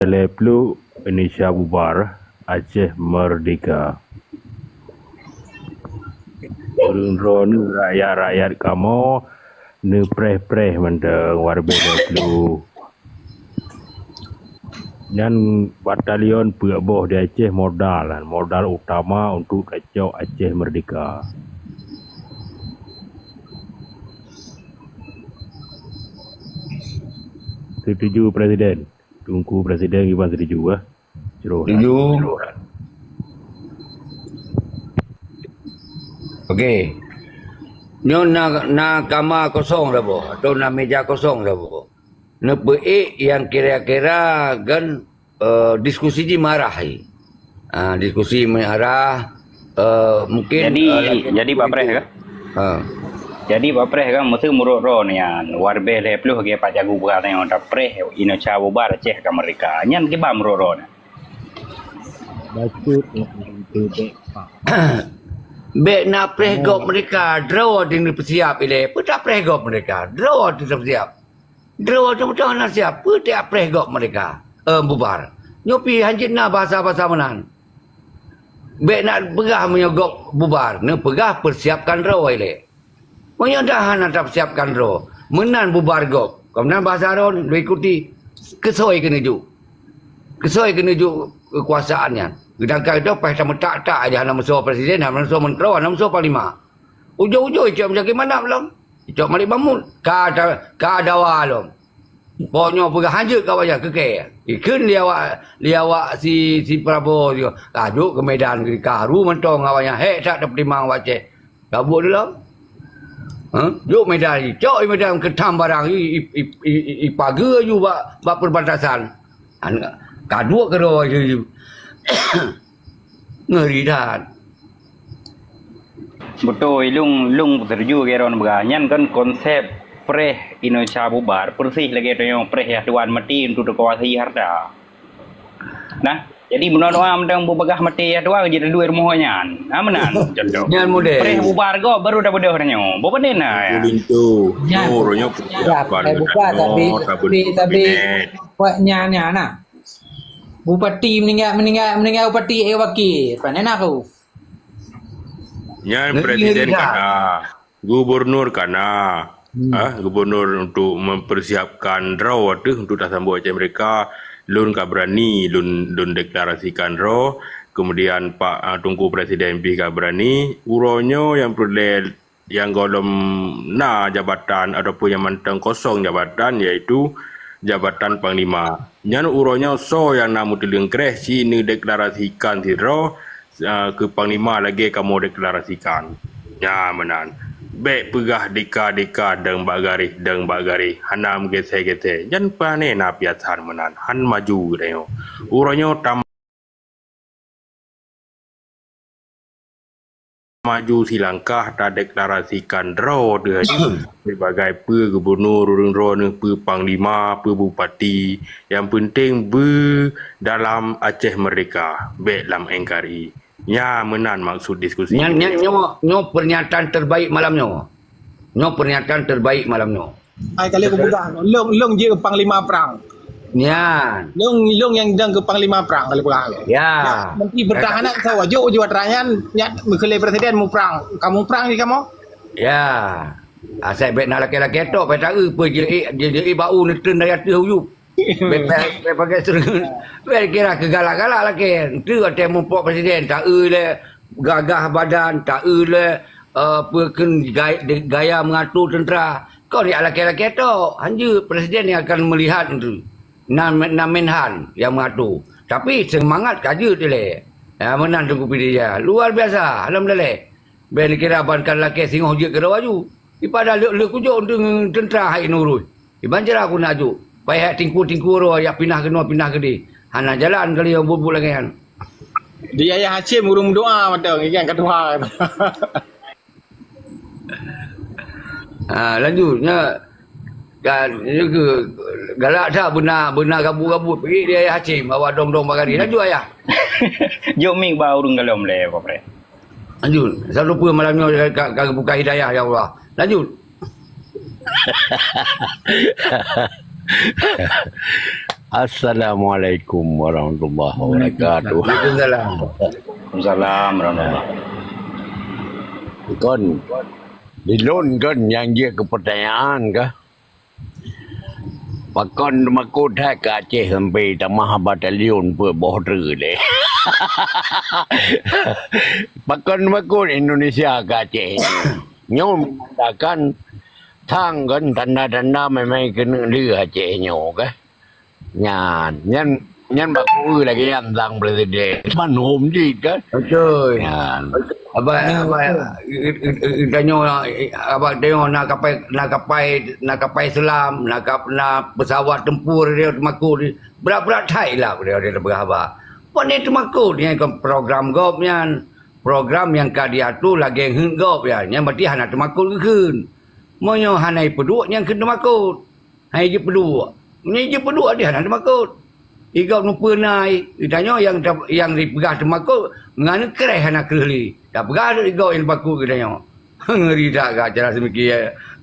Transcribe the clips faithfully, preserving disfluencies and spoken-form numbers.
lhèe ploh Indonesia bubar, Aceh merdeka. Ureueng droeneuh rakyat-rakyat kamoe neupreh-preh mantong, wareh lhèe ploh. Nyan batalion peuet boh di Aceh modal, modal utama untuk tacok Aceh merdeka. Setuju Presiden? Teungku Presiden kiban setuju, eh? Jroh. Setuju. Okey. Nyoe na, na kama kosong saboh atau na meja kosong saboh. Neupeuék nyang kira-kira kan, eh, diskusi jih marah jih. Ah, diskusi marah, eh, mungkin, jadi, eh, jadi Pak Preh kan? Ha. Jadi Pak Preh kan, mesti murot ro nyan, wareh lhèe ploh lagèe Pak Jagu peugah nyoe, tapreh Indonesia bubar, Aceh akan merdeka. Nyan kiban murot ro nyan. Bacut nyan, bèk, Pak. Bèk na preh gob merdeka, droe di neupeusiap ilèe. Peue tapreh gob merdeka, droe di neupeusiap. Droe teuh beutôi hana siap, peue tapreh gob merdeka, eh, bubar. Nyoe pih hanjeuet na bahasa-bahasa meunan. Bèk na peugah meunyoe gob bubar, neupeugah peusiapkan droe ilèe. Meunyoe dah hana tapeusiapkan droe, meunan bubar gob. Ka meunan bahasa droe, diikuti, keusoi keuneuk jok. Keusoi keuneuk jok keukuasaan nyan. Geudangkai droe paih tameutak-tak aja, hana meusoe presiden, hana meusoe menteri, hana meusoe panglima. Ujong-ujong icok meujaki manap lom. Icok Malik Mahmud. Ka da-, ka dawa lom. Pokoknya peugah hanjeuet ka awaknyan keu kèe. Ikheun lé awak, lé awak si, si Prabowo tu. Ka jok keu Medan, ka haru mantong awaknyan. Hék that tapeutimang awak Aceh. Ka buet lom. Ha? Jok Medan, icok i Medan keutam barang, i, i, i, i, i, ipageue aju bak, bak perbatasan. An-, ka duek keudroe. Ngeri that. Beutôi, lôn, lôn setuju keu droen peugah. Nyan kan konsep preh Indonesia bubar, persis lagèe tanyoe preh yah tuan maté untuk teukuasai harta. Nah, jadi bunoe doa mantong beupeugah maté yah tuan jeuet luwai rumoh nyan. Ha, meunan contoh. Nyan model. Preh bubar gob baru tabeudôh tanyoe. Beupeudeh na, ya. Linto. Nyan. Oh, roh nyoe. Ya, preh bubar, tapi, tapi, tapi, buat nyan, nyan, nah. Bupati meuninggai, meuninggai, meuninggai bupati, eh, wakil. Pane na aku. Nyan ngeri, presiden ngeri dah. Kana, gubernur kana. Hmm. Ah, gubernur untuk mempersiapkan droe teuh untuk tasambot Aceh Merdeka, lôn ka berani lôn, lôn deklarasikan droe. Kemudian Pak, ah, Teungku Presiden pih ka berani. Uroe nyoe nyang peureulèe nyang gohlom na jabatan ataupun nyang mantong kosong jabatan, yaitu jabatan panglima. Nyan uroe nyoe soe nyang na meuteuleueng kreh si neudeklarasikan sidroe, eh, keu panglima lagèe kamoe deklarasikan. Nyan meunan. Bèk peugah deka-deka dong bak garéh, dong bak garéh, hana meugesé-gesé. Nyan pane na piasan meunan, han maju geutanyoe. Uroe nyoe tam- maju silangkah tadeklarasikan droe teuh sebagai peue gubernur, ureueng droeneuh peue panglima, peue bupati, nyang peunteng beu dalam Aceh Merdeka, bèk lam N K R I. Nyan meunan maksud diskusi. Nyan, nyan, nyoe, nyoe pernyataan terbaik malam nyoe. Nyoe pernyataan terbaik malam nyoe. Ai, ka lheueh kupeugah, lôn, lôn jeuet keu panglima prang. Nyan. Lôn, lôn nyang dong keu panglima prang, ka lheueh peugah lé. Ya. Ya, Menteri Pertahanan soe, jok jiwat rakyat, nyan meukeuleh presiden muprang. Kamoe prang di kamoe? Ya. Asai bèk na lakèe-lakèe tok, bèk taeu peue jeuet, jeuet, jeuet bak u neutreun dari ateueh u yup. Bèk, bèk, bèk pakai seureueng. Bèk kira keu galak-galak lakèe. Enteuk watèe muphom presiden, taeu lé gagah badan, taeu lé, eh, peue kheun gay-, gaya mengatur tentera. Kon jak lakèe-lakèe tok, hanjeuet presiden nyang akan melihat tu. Nan, nan Menhan nyang mengatur. Tapi seumangat ka jeuet ilèe. Ya, meunan Teungku Pidie Jaya. Luar biasa, alhamdulillah. Bèk neukira ban ka lakèe singoh jeuet keudroe aju. Ipada lheueh-lheueh kujok ndeungon tentera hai nurus. Iban jera ku nak jok. Payah tingku-tingku roh jak pinah keunoe, pinah keudeh. Hana jalan kali nyang buet-buet lagèe nyan. Di Yahya Hasyim ureueng meudoa mantong, ingat ka tuha. Ha, lanjut. Nya, kan, nya keuh galak that beuna, beuna gabut-gabut. Peugi di Yahya Hasyim, awak dong-dong bagari. Lanjut, Ayah. Jok mik bak ureueng galom lé, Pak Pre. Lanjut. Selalu peue malam nyoe ka, ka, ka buka hidayah, ya Allah. Lanjut. Assalamualaikum warahmatullahi wabarakatuh. Waalaikumsalam. Waalaikumsalam warahmatullahi. Kon, di lôn kon nyang jeuet keu pertanyaan kah? Pakon teumakot that keu Aceh sampai tamah batalion peuet boh treuk lé? Pakon teumakot Indonesia keu Aceh? Nyoe menandakan thang kan tanda-tanda memang keuneuk lé Aceh nyoe kah? Nyan, nyan nyan baku lagèe nyan sang presiden. Man hom jih kan? Betul. Nyan. Abang, abang, tanyoe, abang tanyoe na kapai, na kapai, na kapai selam, na kap, na pesawat tempur dia teumakot. Berat-berat thai lah dia dia peugah haba. Apa ni teumakot ni kan program gob nyan. Program yang ka diatur lagèe heuet gob ya. Nyan berarti hana teumakot geukheun. Meunyoe hana ipeuduek nyan kheun teumakot. Hai jipeuduek. Meunyoe jipeuduek dia hana teumakot. Igob nupeue nai, geutanyoe nyang nyang jipeugah teumakot ngon kreh hana kreueh lé. Tapeugah lé igob nyang teumakot geutanyoe. Ngeri that ka cara seumiki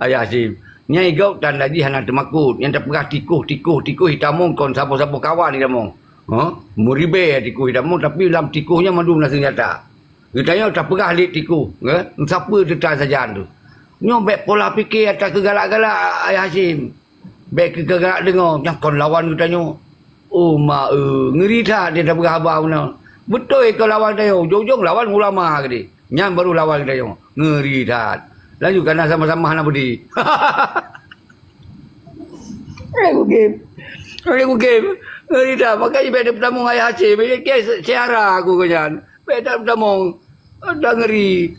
Ayah Hasyim. Nyan igob tanda jih hana teumakot. Nyang tapeugah tikoh, tikoh, tikoh itamong kon saboh-saboh kawan itamong. Ha? Meuribèe tikoh itamong tapi lam tikoh nyan mandum na seunjata. Geutanyoe tapeugah lé tikoh, ya? Sapeue teuta sajan tu. Nyoe bèk pola pike ata keugalak-galak Ayah Hasyim. Bèk keu galak deungoe nyang kon lawan geutanyoe. Oh ma e, ngeri that dia tapeugah haba meunan. Beutôi kon lawan tanyoe, ujong-ujong lawan ulama keudeh. Nyan baru lawan geutanyoe. Ngeri that. Laju kana sama-sama hana beudi. Hai Gugim. Hai Gugim. Ngeri that. Makanya bèk dipeutamong Ayah Hasyim. Bèk ke syara aku keu nyan. Bèk that peutamong. Dah ngeri.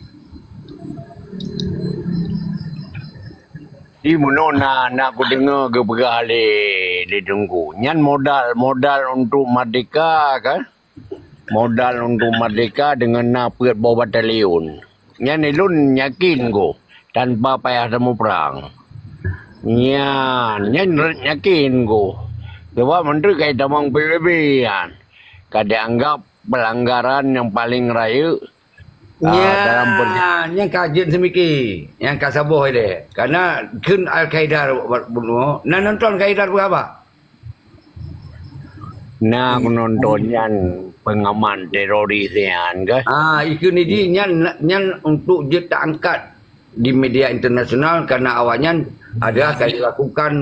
Di meunoe na na kudeungoe geupeugah lé lé Teungku. Nyan modal modal untuk merdeka kan? Modal untuk merdeka dengan na peuet boh batalion. Nyan ilôn yakin goh tanpa payah tamuprang. Nyan nyan rot yakin goh. Sebab menteri kai tamong P B B nyan ka dianggap pelanggaran yang paling rayeuk Ah, dalam per- Nya, nyang ka jeuet seumiki, nyang ka saboh ilèe. Karena kheun Al-Qaeda bunoe, na nonton Al-Qaeda peugah haba? Nah, aku nonton nyan pengaman teroris nyan ke? Ah, ikheun jih nyan nyan untuk jeuet taangkat di media internasional karena awaknyan ada akan dilakukan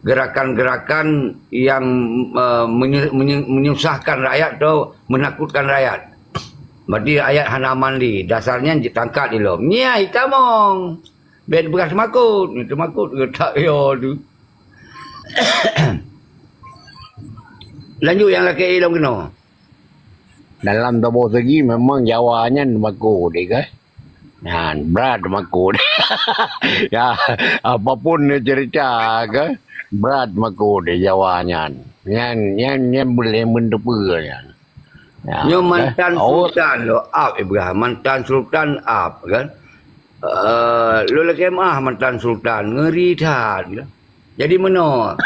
gerakan-gerakan yang uh, menyu, menyu, menyusahkan rakyat atau menakutkan rakyat. Berarti rakyat hana aman lé. Dasarnya jitangkap di lom. Nya itamong. Bèk beurah teumakot. Teumakot geutak yo tu. Lanjut nyang lakèe lom keunoe. Dalam saboh segi memang Jawa nyan teumakot deh kan. Nyan berat teumakot. Ya, apapun cerita ke berat teumakot di Jawa nyan. Nyan nyan nyan boleh menteupeue nyan. Ya, Nyoe mantan sultan lo ap Ibrahim, mantan sultan ap kan. Uh, lo lagi mah mantan sultan ngeri that kan. Jadi meno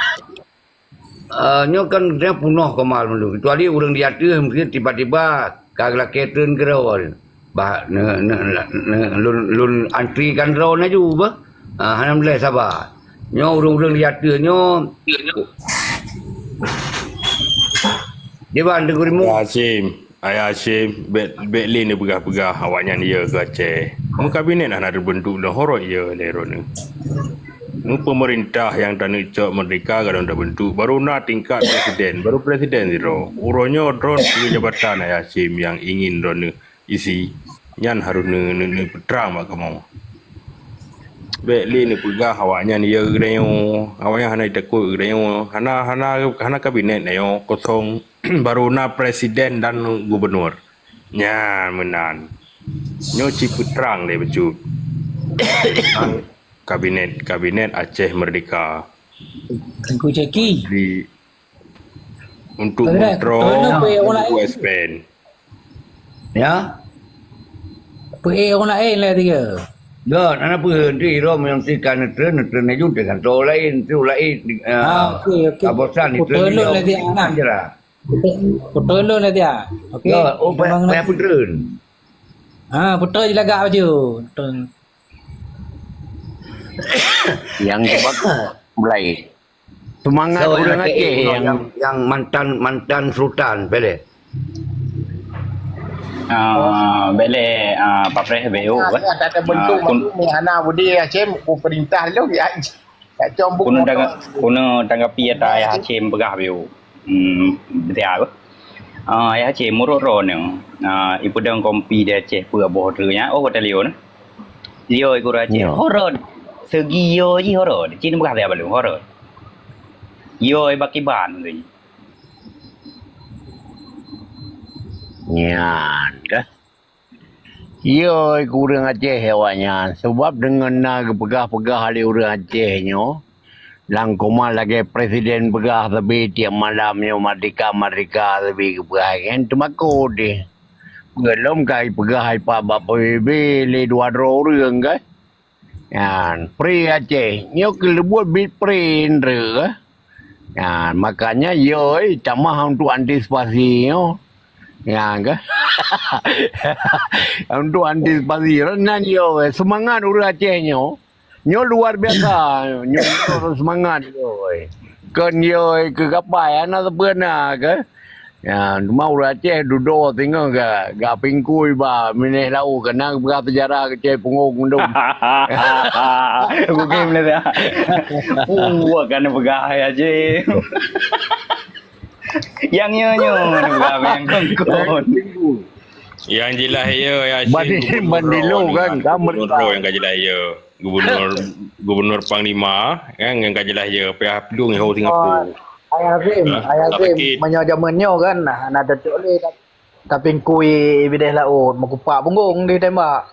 Uh, nyoe kan dia punoh komal meulu. Kecuali ureuëng di ateueh mungkin tiba-tiba ka lakée treun keudroe. Bah ne, ne, ne, lun, lun antri kan droe laju bah. Uh, alhamdulillah sabar. Nyoe ureuëng-ureuëng di ateueh nyoe. Di ban Teungku Rimueng. Hasyim. Ayah Hasyim, bèk, bèk lé neupeugah-peugah awaknyan yö keu Aceh. Meukabinet hana teubeuntuk lé horot yö lé droeneuh. Meupemerintah nyang taneuk cok meurdehka gadôh tabeuntuk, barô na tingkat presiden, barô presiden sidroe. Uroe nyoe droen peue jabatan Ayah Hasyim nyang ingin droeneuh isi, nyan harôh neu, neu, neupeutrang bak kamoe. Bèk lé neupeugah awaknyan yö geutanyoe, awaknyan hana jitakot geutanyoe, hana, hana, hana kabinet tanyoe kosong. Baru na presiden dan gubernur. Nyan meunan. Nyoe cit peutrang lé bacut. Kabinet, kabinet Aceh Merdeka. Tengku Jeki. Di untuk menteri, untuk S P N. Ya. Peuék ureuëng laén lé tiga. Dah, hana peue, nanti Rom yang si kan neutreun, neutreun laju teugantoe laén, tu laén. Ah, okey, okey. Kabosan Betul lho, lagi anak. Jera. Betul lho, lagi ah. Okey. Ya, oh, payah, payah peutreun. Ha, betul je lagak baju. Betul. Yang sebab mulai. Semangat ureueng Aceh nyang, nyang mantan, mantan sultan, boleh. Ah, boleh, ah, Pak Preh, B U, kan? Ada bentuk ah, kun- makna budi Aceh, ku perintah lu, ya. Kacau buku. Kunun tangga-, kunun tanggapi ata Ayah Hashim peugah, B U. Hmm, betul apa? Ah, Ayah Hashim, murot droeneuh, ah, ipeudong kompi di Aceh peue boh treuk nyan, oh, kata lion. Lion ikut Aceh. Ya. Horor. Segi yo ji horor. Cina peugah dia balu, horor. Yo, ibakiban tu. Nyan, dah. Yo, ureueng Aceh awaknyan. Sebab deungon na geupeugah-peugah lé ureueng Aceh nyoe, lam koma lagèe presiden peugah sabe tiep malam nyoe, merdeka, merdeka sabe geupeugah kan, teumakot deh. Peue lom ka ipeugah ipak bak P B B lé dua droe ureueng kan. Nyan, Pre Aceh. Nyoe keuh leubuet bit Pre Indra. Nyan, makanya yo, eh, tamah untuk antisipasi nyoe. Nyan kan. Untuk antisipasi. Nan yo, eh, semangat ureueng Aceh nyoe. Nyoe luar biasa. Nyoe, nyoe semangat yo, eh. Kon yo, eh, keu gapai, hana sapeue na ke. Ya, cuma ureueng Aceh dudoe singoh ga, ga pingkui ba mineh laôt, keunan peugah seujarah keucai punggong mendung. Bukan benda tu. Uh, kan peugah ya je. Yang nyo nyo peugah yang kongkon. Yang jelas ya, ya banding, banding lo kan, kan gubernur yang ka jelas ya. Gubernur, gubernur panglima, kan, ngon ka jeulaih ya, payah plueng ho Singapura. Hai Azim, hai Azim, meunyoe jameun nyoe kan, nah, na teucok lé ka-, kapingkui bideh laôt, meukupak punggong ditembak.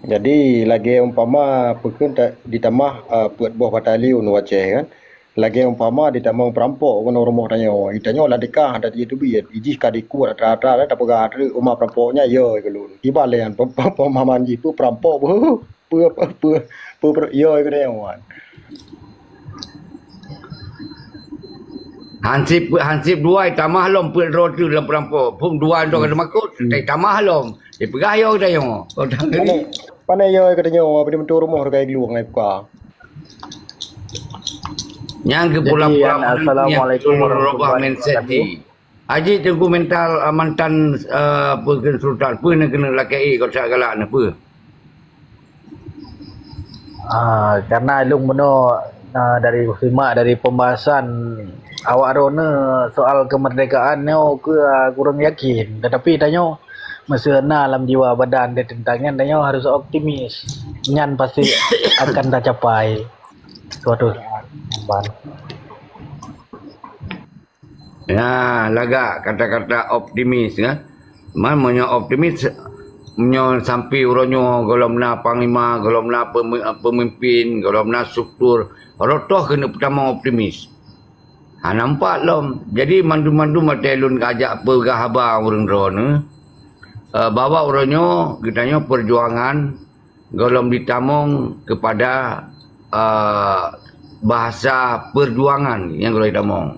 Jadi, lagèe umpama peukheun ta-, ditamah, ah, peuet boh batalion u Aceh kan, lagèe umpama ditamong peurampok keunoe rumoh tanyoe, tanyoe lam deukah hana jiteubiet, ijih ka dikuet atra-atra, tapeugah ateueh uma peurampok nyan, yo, keu lôn. Kiban lé nyan, pe-, pe-, pemahaman jih, peue peurampok, peue, peue, peue, peue, peue, yo, keu tanyoe nyan. Hansip, hansip dua tamah lom peuet droe teuh lam peurampok. Phon dua droe ka teumakot, tamah lom. Dipeugah yo keu tanyoe. Pane, pane yo keu tanyoe, bak meutueng rumoh ka iglueng ai buka. Nyang keu pulang-pulang. Jadi, Yan, assalamualaikum warahmatullahi wabarakatuh. Haji Teungku mental, ah, mantan, ah, apa, Sultan, peue na keuneuk lakèe, eh, kok that galak na peue? Ah, karena lôn bunoe, ah, dari simak dari pembahasan awak droeneuh soal kemerdekaan nyoe keu, ah, kurang yakin. Tetapi tanyoe meuseu na lam jiwa badan di tentang nyan, tanyoe harus optimis. Nyan pasti akan tercapai suatu saat. Ya, lagak kata-kata optimis, kan? Man, meunyoe optimis, meunyoe sampai uroe nyoe gohlom na panglima, gohlom na pemi-, pemimpin, gohlom na struktur, rot toh keuneuk peutamong optimis. Hana meupat lom. Jadi, mandum-mandum watèe lôn kajak peugah haba ureueng droeneuh, eh, bahwa uroe nyoe geutanyoe perjuangan gohlom jitamong kepada, eh, bahasa perjuangan nyang gohlom jitamong.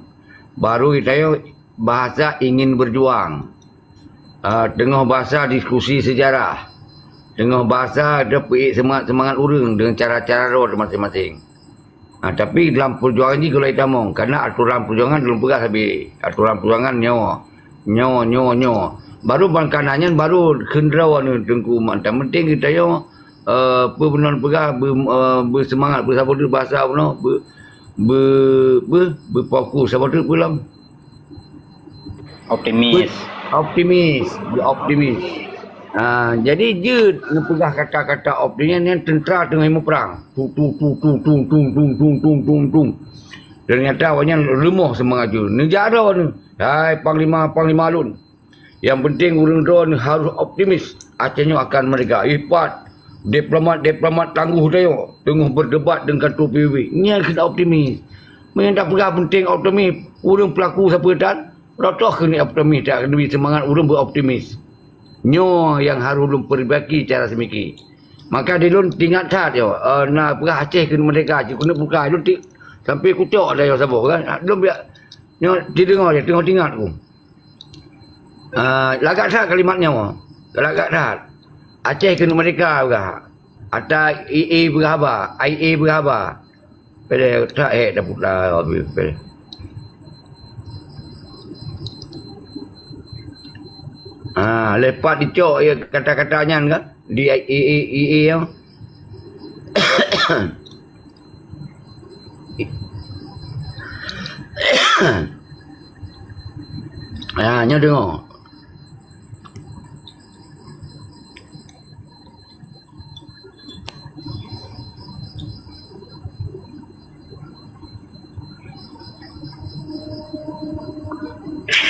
Baru geutanyoe bahasa ingin berjuang. Eh, teungoh bahasa diskusi sejarah. Teungoh bahasa tapeuék seumangat-seumangat ureueng deungon cara-cara droe masing-masing. Ha, tapi lam perjuangan jih gohlom jitamong, karena aturan perjuangan lôn peugah sabe. Aturan perjuangan nyoe, nyoe, nyoe, nyoe. Baru ban kana nyan baru kheun droe nyoe Teungku Mak. Nyang penting geutanyoe, eh, peue bunoe peugah, be-, eh, beuseumangat, beusabot bahasa bunoe, be-, be-, be-, beufokus, sabot peue lom. Optimis. Be-, optimis, be-, optimis. Ha, jadi jeuet neupeugah kata-kata optimis nyan teuntra teungoh muprang. Tu, tu, tu, tu, tu, tu, tu, tu, tu, tu, tu. Ternyata awaknyan leumoh seumangat jih. Neujak droe nyoe, "Hai panglima, panglima lôn. Yang penting ureueng droe nyoe harus optimis. Aceh nyoe akan merdeka." Ipat diplomat-diplomat tangguh tanyoe teungoh berdebat deungon kantor P B B. Nyan keuh optimis. Meunyoe tapeugah penting optimis, ureueng peulaku sapeue tan? Rot toh keuneuk optimis, tak keuneuk seumangat ureueng beuoptimis. Nyoe nyang harôh lôn peurbaiki cara seumiki. Maka di lôn teuingat that nyoe, eh, na peugah Aceh keuneuk merdeka, cit keuneuk buka, lôn ti-, sampai kucok dah nyoe saboh kan. Lôn biak, nyoe, dideungoe, teungoh teuingat ku. Eh, lagak that kalimat nyoe. Lagak that. Aceh keuneuk merdeka peugah. Ata I A peugah haba, I A peugah haba. Pede tak eh dah putar habis pede. Ah, lepas dicok ya kata-kata nyan kan? Di i i i i yang. Ah, nyoe dengar.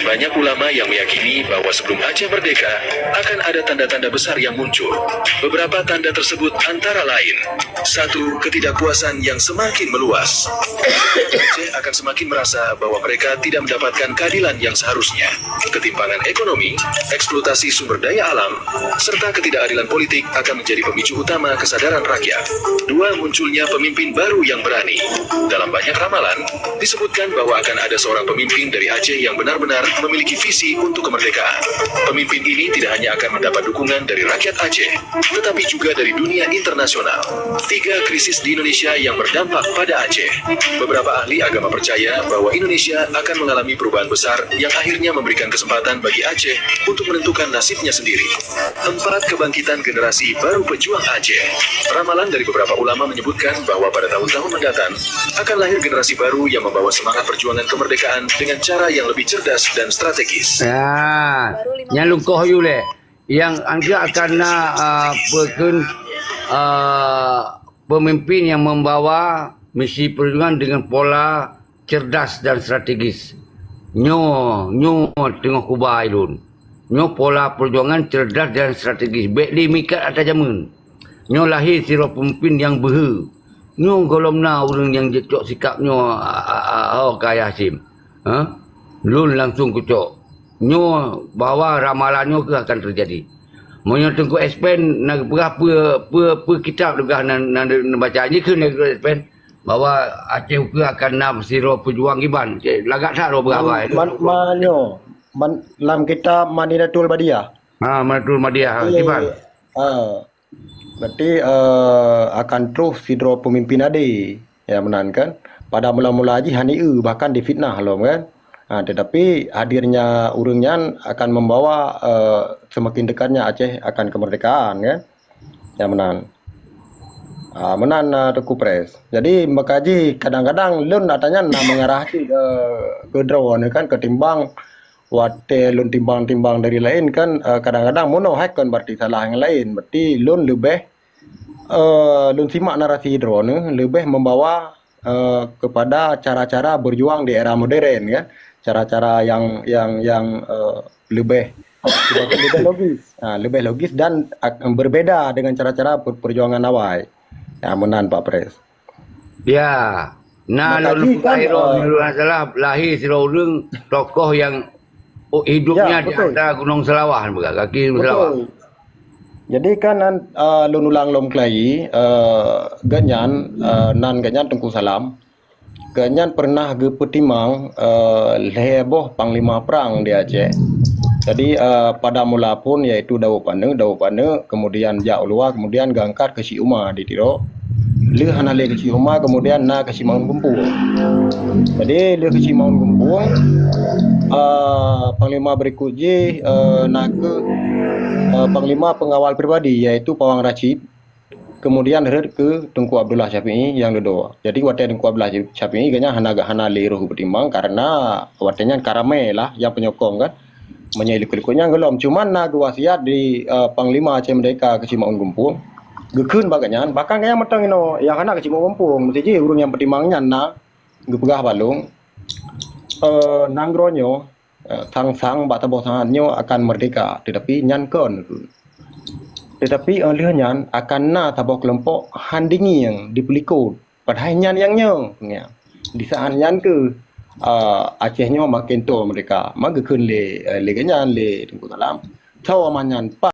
Banyak ulama yang meyakini bahwa sebelum Aceh merdeka, akan ada tanda-tanda besar yang muncul. Beberapa tanda tersebut antara lain, satu, ketidakpuasan yang semakin meluas. Aceh akan semakin merasa bahwa mereka tidak mendapatkan keadilan yang seharusnya. Ketimpangan ekonomi, eksploitasi sumber daya alam, serta ketidakadilan politik akan menjadi pemicu utama kesadaran rakyat. Dua, munculnya pemimpin baru yang berani. Dalam banyak ramalan, disebutkan bahwa akan ada seorang pemimpin dari Aceh yang benar-benar memiliki visi untuk kemerdekaan. Pemimpin ini tidak hanya akan mendapat dukungan dari rakyat Aceh, tetapi juga dari dunia internasional. Tiga, krisis di Indonesia yang berdampak pada Aceh. Beberapa ahli agama percaya bahwa Indonesia akan mengalami perubahan besar yang akhirnya memberikan kesempatan bagi Aceh untuk menentukan nasibnya sendiri. Empat, kebangkitan generasi baru pejuang Aceh. Ramalan dari beberapa ulama menyebutkan bahwa pada tahun-tahun mendatang akan lahir generasi baru yang membawa semangat perjuangan kemerdekaan dengan cara yang lebih cerdas dan strategis. Ya, nyan lungkoh yue leh. Yang anggap akan na uh, peukun uh, pemimpin yang membawa misi perjuangan dengan pola cerdas dan strategis. Nyoe, nyoe teungoh kuba ilôn. Nyoe pola perjuangan cerdas dan strategis. Bék lé mikat ata jameun. Nyoe lahé sidroe pemimpin nyang beuhe. Nyoe gohlom na ureuëng nyang jicok sikap nyoe, a, a, a, oh, keu Ayah Hasyim. Ha? Lôn langsung kucok. Nyoe bahwa ramalan nyoe keuh akan teujadi. Meunyoe Teungku Espen na geupeugah peue, peue, peue kitab leugah nan, nan, nan baca jih keuh Teungku Espen bahwa Aceh keuh akan na sidroe peujuang iban. Cek, lagak that droe peugah haba. Man, man, manyoe, man, lam kitab Madinatul Badiah. Ha, Madinatul Badiah. Ha, kiban. Ha. Berarti, eh, akan troh sidroe peumimpin adé, ya meunan kan. Pada mula-mula jih hana eu, bahkan difitnah lom kan. Ha, tetapi hadirnya ureuëng nyan akan membawa, eh, semakin dekatnya Aceh akan kemerdekaan kan. Ya meunan. Ha, meunan, eh, Teungku Pres. Jadi maka jih kadang-kadang lôn ata nyan na mengarah cit, eh, ke droeneuh kan, ketimbang watée lôn timbang-timbang dari laén kan, eh, kadang-kadang meunoe hai kon berarti salah nyang laén. Berarti lôn leubeh, eh, lôn simak narasi droeneuh leubeh membawa, eh, kepada cara-cara berjuang di era modern kan. Cara-cara yang, yang, yang, eh, leubeh, leubeh logis. Ha, leubeh logis dan ak-, berbeda dengan cara-cara per-, perjuangan awai. Ya, meunan Pak Pres. Ya. Nah, lôn buka kan, eh, lôn salah lahé sidroe ureuëng tokoh yang, oh, hidupnya di antara Gunong Selawah, bukan kaki Gunong Selawah. Jadi kan nan, eh, lôn ulang lom keulayi, eh, geuhnyan, eh, nan geuhnyan Teungku Salam. Geuhnyan pernah geupeutimang, eh, lhée boh panglima prang di Aceh. Jadi, eh, pada mula phon yaitu Daud Paneuk, Daud Paneuk, kemudian jak u luwa, kemudian geuangkat keu Syik Uma di Tiro. Lheueh hana lé keu Syik Uma, kemudian na keu Syik Maun Geumpung. Jadi lheueh keu Syik Maun Geumpung, eh, panglima berikut jih, eh, na keu, eh, panglima pengawal pribadi yaitu Pawang Rashid. Kemudian rhot keu Teungku Abdullah Syafi'i nyang dudoe. Jadi watée Teungku Abdullah Syafi'i geuhnyan hana, hana lé roh geupeutimang karena watée nyan ka ramé lah nyang peunyokong kan. Meunyoe likot-likot nyan gohlom, cuman na geuwasiat di, eh, Panglima Aceh Merdeka keu Syik Maun Geumpung, geukheun bak geuhnyan, bahkan geuhnyan mantong inoe nyang hana keu Syik Maun Geumpung, meusti jih ureuëng nyang peutimang nyan na geupeugah bak lôn, eh, nanggroe nyoe, eh, sang-sang bak saboh saát nyoe akan merdeka, tetapi nyan kon keuh. Tetapi óh lheueh nyan akan na saboh keulompok han dingieng dipeulikot. Padahai nyan nyang nyoe, nyan. Di saát nyan keuh, a, Aceh nyoe maken toe meurdeka. Ma geukheun lé, a, lé geuhnyan, lé Teungku Salam. Soe ma nyan, pa